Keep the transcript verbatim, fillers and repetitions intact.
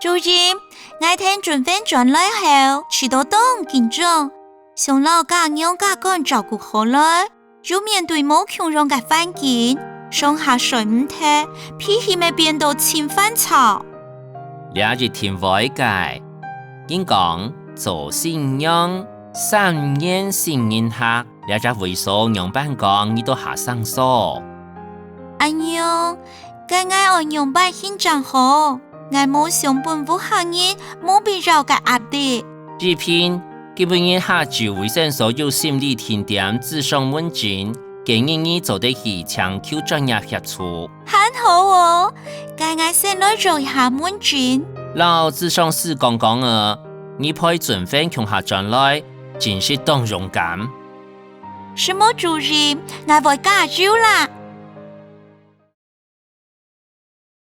主任，𠊎聽準訓轉來後，試著當緊張，想摎家娘家官照顧好來，又面對無共樣个環境，上下睡毋忒，脾氣乜變到盡煩躁。這一定會个。人講，做新娘，三年新人客，這隻位所仰般講，你都下生疏。恁樣，該𠊎愛仰般先正好？𠊎無想分屋下人無必要个壓力。志平，今晡日下晝衛生所有心理定點諮商門診，建議你做得去尋求專業協助。還好哦，該𠊎先來做一下門診。摎諮商師講講啊，你陪準訓共下轉來，真實當勇敢。承蒙主任，𠊎會加油啦！